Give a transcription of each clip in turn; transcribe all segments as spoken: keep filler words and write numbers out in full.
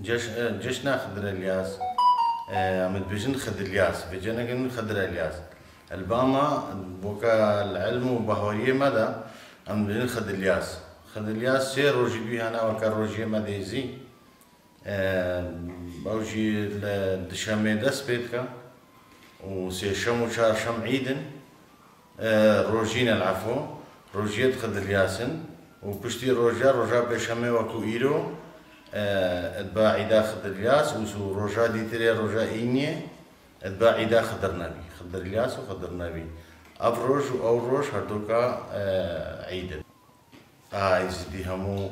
Ceş-, e, Ceşna Xidir Elyas, e, em dibêjin Xidir Elyas, vêca nekin Xidir Elyas. Li ba me, boka li ilm û bahweriyê me de, em dibêjin Xidir Elyas. Xidir Elyas sê rojî dû hene weke rojiyê me dê zî. E, ew jî li dişemê dest pê dike û sêşem û çarşem îd in. E, rojîn el efo, rojiyê di Xidir Elyas in û piştî roja, roja pêşemê wekû îro, e, dibe îda Xidir Elyas û su-, roja dîtirê roja îniyê dibe îda Xidir Nebî. Xidir Elyas û Xidir Nebî. Ev roj û ew roj herdoka, e, îd in. A Êzidî hemû,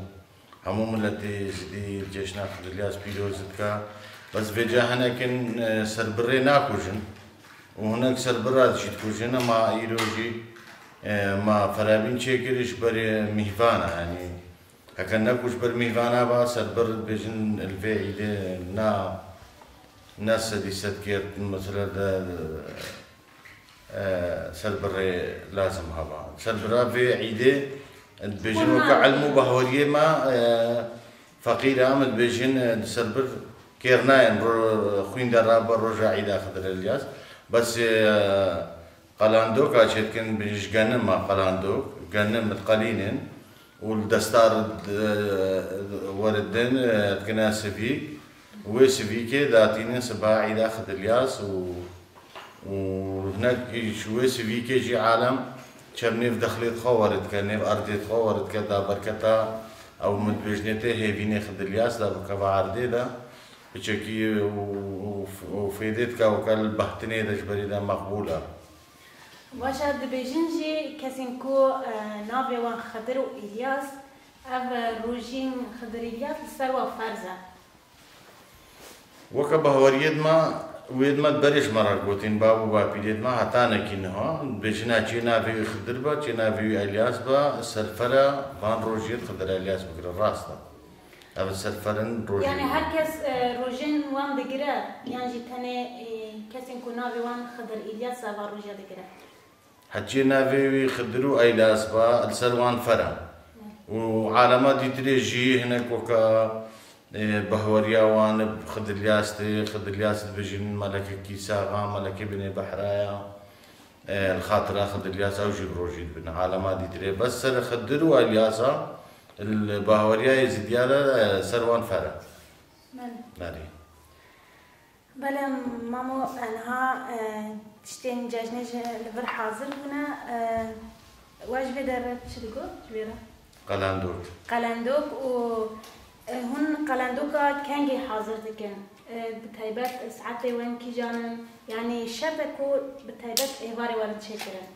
hemû miletê Êzidî ceşna Xidir Elyas pîroz dike. Bes vêca hinekin, e, serbirê nakujin û hinek serbira jî dikujin, ema îro jî, e, ma ferabîn çêkir ji berê mîhvana, yanî heke nekuj ber mîhvana ba serbir dibêjin li vê îdê na, ne sedî sed kêr, mesela de, e, serbirê lazim heba. Serbira vê îdê dibêjin weke ilm û bahweriyê me, e, feqîr e, em dibêjin, e, serbir kêr nayên ro-, xwîn de rabe roja îda Xidir Elyas. Bes, e, qalandoka çêdikin, bi ji genim me qalandok, genim diqelînin û li destar di-, weridin, e, dikine sivîk. Wê sivîkê datînin siba îda Xidir Elyas û, û hinek ji wê sivîkê jî alem çem nêv dexlê xwe weridike, nêv erdê xwe weridike, da berketa ew min dibêjinê tê hêvînê Xidir Elyas da bikeve erdê de, piçekî û, û, û fêdê dike weke li behtinê de ji berî de meqbûl e. Baş e, dibêjin jî kesên ku, e, navê wan Xidir û Îlyas, ev, e, rojîn Xidir Îlyas li ser wan ferz e. Weke bahweriyê dima, wê dima berê ji me re gotin, bab û bapîrê dima heta nekî niha, dibêjin ha çê navê wî Xidir be, çê navê wî Elyas be, serfere van rojê Xidir Elyas bigire, rast e. Ev serferin rojê. Yani her kes, e, rojên wan digire, yan jî tenê, e, kesên ku navê wan Xidir Îlyas e, van roja digire? Heçiyê navê wî Xidir û Eylas ba, li ser wan fer e. Û alema dîtirê jî hinek weka, e, bahweriya wan bi Xidir Lyas tê, Xidir Lyas dibêjin melekekî sax a, melekê binê behra ya. E, li xatira Xidir Lyas ew jî bi rojî dibin. Alema dîtirê. Bes ser Xidir û Elyasa, li bahweriya Êzidiya de, e, ser wan fer e. Belê. Belê. Belê, mamo, e, niha, e, tiştên cejnê ji li vir hazir bûne. E, we ji vê derve çi digot, ji vê re? Qelendok. Qelendok û, e, hûn qelendoka kengî hazir dikin? E, bi taybet saetê wan kîjan in? Yanî şert e ku bi taybet êvarê werin çêkirin?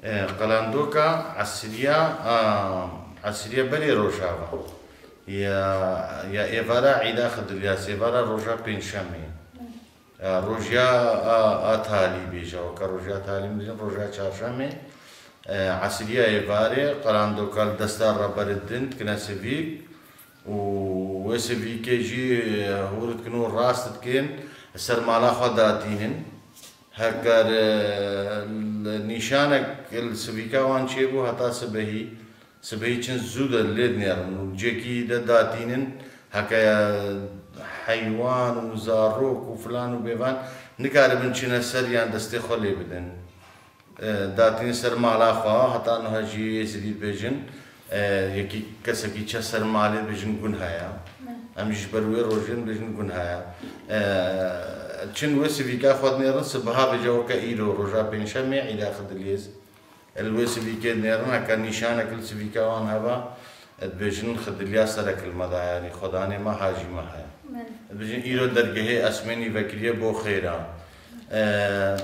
E, qelendoka esiriya, a, esiriya berê rojava. Ya, ya êvara îda Xidir Lyas, êvara roja pêncşemê. Ya, roja a, a talî bêje, weke roja talî min dibêjin, roja çarşemê. E, esiriya êvarê, qelendoka li desta re beridin, dikine sivîk. Û wê sivîkê jî, e, hûr dikin û rast dikin, ser mala xwe datînin. Heger, e, li nîşanek li sivîka wan çêbû heta sibehî, sibehî çin zû de lê dinêrin û cêkî de datînin, heke heywan û zarok û filan û bêvan nikaribin çine ser yan destê xwe lê bidin. E, datînin ser mala xwe, heta niha jî Êzidî dibêjin, e, yekî kesekî çe ser malê dibêjin gunha ye. Em jî ji ber wê rojê dibêjin gunha ye. E, çin wê sivîka xwe dinêrin, sibiha vêca weke îro, roja pêncşemê, îda Xidir Lyas. Li wê sivîkê dinêrin, heke nîşanek li sivîka wan hebe, dibêjin Xidir Lyas serek li me da, yanî xwedanê me hajî me heye. Dibêjin îro dergehê esmênî vekiriye bo xêra. E,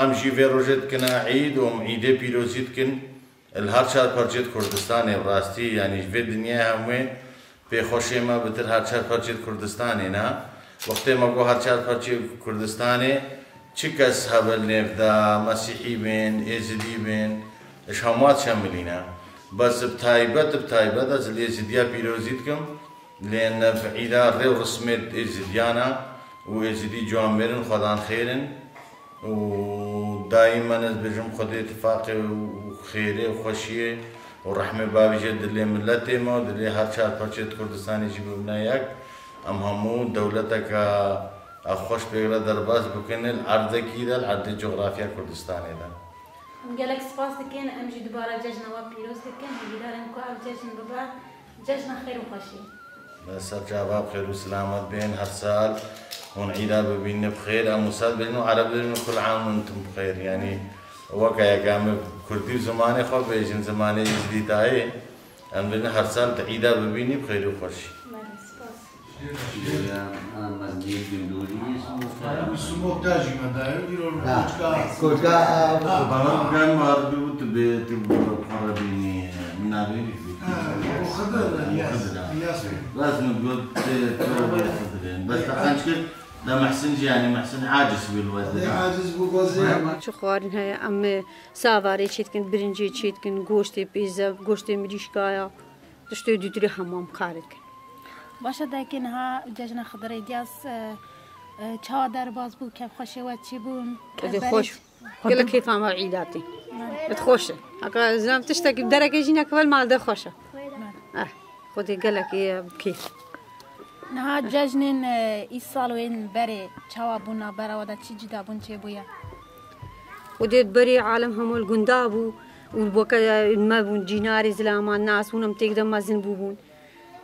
Em jî vê rojê dikine îd û em îdê pîrozî dikin. Li her çar parçeyê di Kurdistanê, bi rastî, yanî ji vê dinyayê hemûyê pêxweşê me bitir her çar parçeyê di Kurdistanê ne. Wextê me got her çar parçeyê Kurdistanê, çi kes hebe li nêv de, Mesîhî bên, Êzidî bên, ji hemû şemilî ne. Bes bi taybet, bi taybet ez li Êzidiya pîrozî dikim. Lê ne bi îda rê û rismê Êzidiyan e û Êzidî ciwanmêr in, xwedan xêr in û daîmen ez dibêjim Xwedê tifaqê û xêrê û xweşiyê û rehmê bavêje dilê miletê me û dilê her çar parçeyê di Kurdistanê jî bibine yek. Em hemû dewleteke xweş pê re derbas bikin li erdekî de, li erdê cografya Kurdistanê de. Em gelek spas dikin, em jî dubare cejna we pîroz dikin, hêvîdar in ku ev cejn bibe cejna xêr û xweşî. Ser çava bi xêr û silamet bên, her sal hûn îda bibînin bi xêr, em wisa dibêjin û ereb dibêjin kul am û entum bi xêr, yanî weke yek em kurdî û zimanê xwe bibêjin, zimanê Îzidî dayê. Em dibêjin her sal tu îda bibînî bi xêr û xweşî. Belê, spas. Mezgît Gundolî, Simok Dajî me dayê, îro Ha, koçka. Koçka, ha, ha. Bana gel mağdur bu tu be, tu bu para bini, minare bir. Ha, o kadar da, yes, Xidr, ha. Yes. Bas min got, e, tu bu Xidr. Bas ta qenc kir, da Mehsin jî, yanî Mehsin aciz bir wezde. Ne aciz bu gozê. Çi xwarin heye, em, e, savarê çê dikin, birincê çê dikin, goştê pêze, goştê mirîşkaya. Tiştê dûtirî hemû em kar dikin. Baş e, dayikê niha cejna Xidirê Diyaz, e, e, çawa derbas bû, kêfxweşê we çi bûn? Ez ê Berê xweş. Gelek kêfa me îdatî. Berê. Ez xweş e. Haka zam tiştekî dereke jî neke vel mal de xweş e. Berê. Eh, Xwedê gelek ê kêf. Niha cejnên, e, îsal û ên berê çawa bûn, navbera we de çi cida bûn çêbûye? Xwedê berê alem hemû li gunda bû û weke me bûn, cînarê zilaman nas bûn, em têk de mezin bûbûn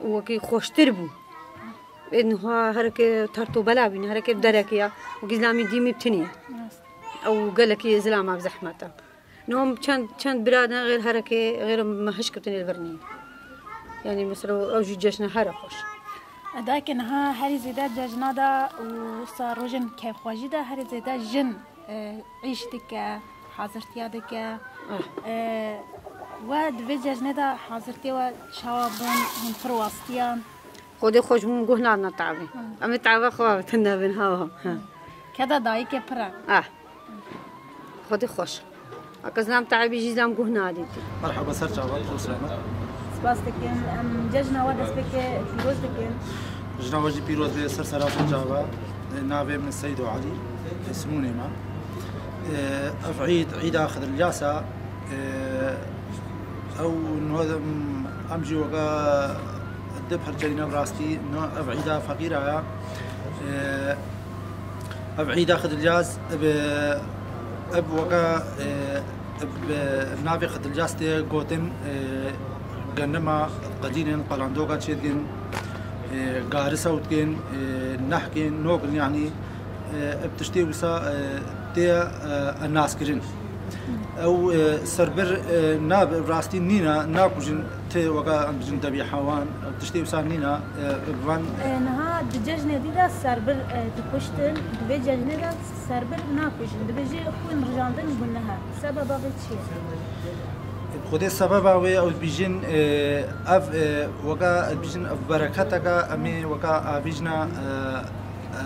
û wekî xweştir bû. Ê niha hereke tertobela bîne, hereke bi derekê ya, wekî zilamê dîmî bi tinê. Rast. Ew gelekî zilama bi zehmet e. Niha çend, çend bira ne xêr hereke, xêr me hişk ketine li vir nîn. Yanî mesela ew jî cejne here xweş. Dayikê niha herî zêde cejna de û wisa rojên keyfxwejî de herî zêde jin e, îş dike, hazirtiya dike. Ah. E, we di vê cejnê de hazirtiyê we çawa bûn, hûn pir wastiyan? Xwedê xweş bûn, guh nadine tavê. Hı. Em ê tava xwe tune bin, ha. Hı. Keda dayikê pir e. Ah. Xwedê xweş. Haka zilam tavê jî zilam guh nadîtî. Merhaba, ser çava, pir selamet. Spas dikim. Em cejna we destpêkê pîroz dikin. Jina we jî pîroz be, ser sera xwe çava. Navê min Seydo Elî, Simûnê me. Ev îd, îda Xidir Lyasa, ew no, em jî weke di perçeyî ne bi rastî, no, ev îda feqîra ya. Ev îda Xidir Lyas, ev, ev weke, ev navê Xidir Lyas tê gotin, genima, qelînên, qalandoka çêdikin, garisa û dikin, nehkên, nokin, yanî, ev tiştê wisa, tê, naskirin. Ew, serbir, nabe, rastî nîna, nakujin, tê weka em bijin debî hewan, ev tiştê wisa nîna, bi van. Niha di cejnê dî de serbir, dikuştin, di vê cejnê de serbir nakujin. Dibêje xwîn rijandin gunehe. Sebeba vê çi ye? Xwedê sebeba wê ew dibîjin, ev, weka dibîjin ev bereketeke em ê weka avîjna, e,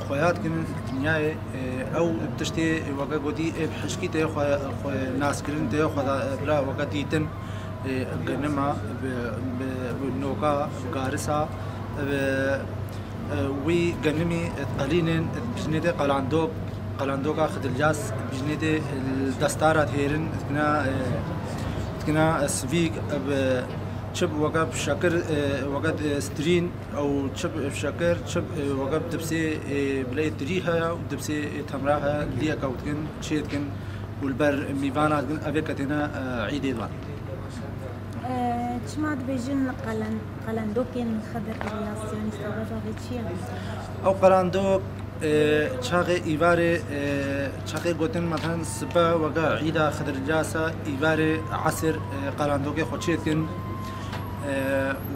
xweya dikin dinyayê, e, ew tiştê weke gotî ê bi hişkî tê xwe, xwe naskirin tê xwe da, bila weke dîtin, e, genima, bi, bi, bi noka, bi garisa, bi, e, wî genimî, e, qelînên, e, bijnê tê qalandok, qalandoka Xidir Lyas, bijnê tê, e, destara dihêrin, dikina, e, dikina, e, sivîk, e, bi, çi bi weke bi şekir, e, weke, e, strîn, Ew çi bi şekir, çi bi, e, weke bi dibsê, e, bilê tirî heye û dibsê, e, temra heye, liyek ew dikin, çê dikin û li ber mîvana dikin, ev ê ketêne, e, îdê van. E, çima dibêjin qelen-, qelendokên Xedir Îlyas, yanî sebeba vê çi ye? Ew qelendok, e, çaxê îvarê, e, çaxê gotin, methelen, sibe weke îda Xedir Îlyas e, îvarê esir, e, qelendokê xwe çê dikin. E,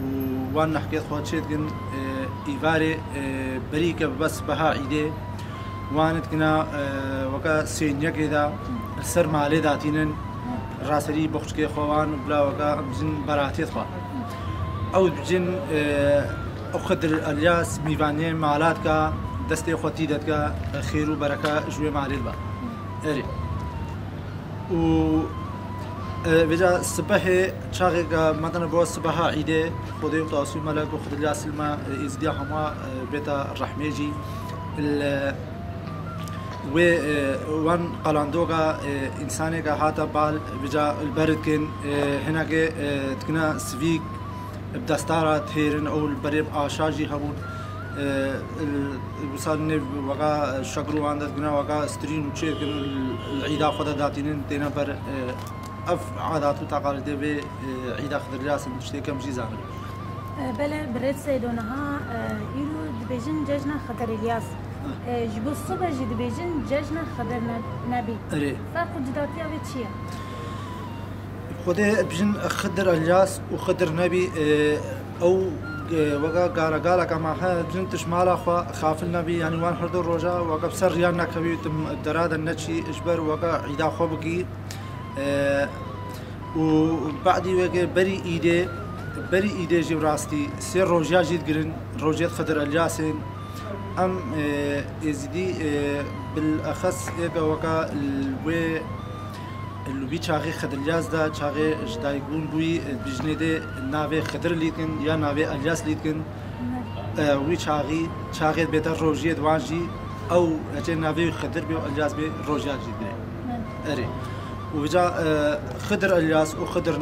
û wan nehkê xwe çê dikin, e, îvarê, e, berî ke bibe sibeha îdê, wan dikina, e, weke sêniyekê de li ser malê datînin, raserî boxçikê xwe wan bila weke em bijin beratiyê xwe. Ew dibijin, e, ew Xidir Elyas mîvaniyê mala dike, destê xwe tî de dike, xêr û bereke ji wê malê dibe. Erê. Û, e, vêca sibehê çaxêka, e, metene bo sibeha îdê, Xwedê û Tasû Melek û Xwedilya Silma, e, Êzidiya hema, e, bêta rehmê jî. Li wê, e, wan qalandoka, e, însanêka hate bal, vêca li ber dikin, e, hinekê, e, dikine sivîk, bi destara dihêrin, ew li berê bi aşa jî hebûn. Wisa nêv weka şekir û wan dest guna weka strîn û çêkin li îda xwe de datînin têne ber ev adat û teqalîdê vê îda Xidir Îlyas in tiştê kem jî zanin. Belê, birêz Seydo, niha îro dibêjin cejna Xidir Îlyas. Ji bo sibe jî dibêjin cejna Xidir Nebî. Erê. Ferq û cudatiya vê çi ye? Xwedê bijin Xidir Îlyas û Xidir Nebî ew weka garagaleka me he, bijin tu ji mala xwe xafil nebî, yanî wan her du roja weka bi ser riya nekevî, tu dera de neçî ji ber weka îda xwe bikî. Û badî weke berî îdê, berî îdê jî rastî sê rojiya jî digirin, rojêt Xidir Îlyasên. Em êzidî bil exes êke weka li wê li wî çaxê Xidir Îlyas de çaxê ji dayik bûn bûyî, dijnê dê navê Xidir lî dikin ya navê Îlyas lî dikin. Wî çaxî çaxê bête rojiyê di wan jî ew hecê navê wî Xidir bê û Îlyas bê rojiya jî dirê. Erê. Û vêca Xidir Îlyas û Xidir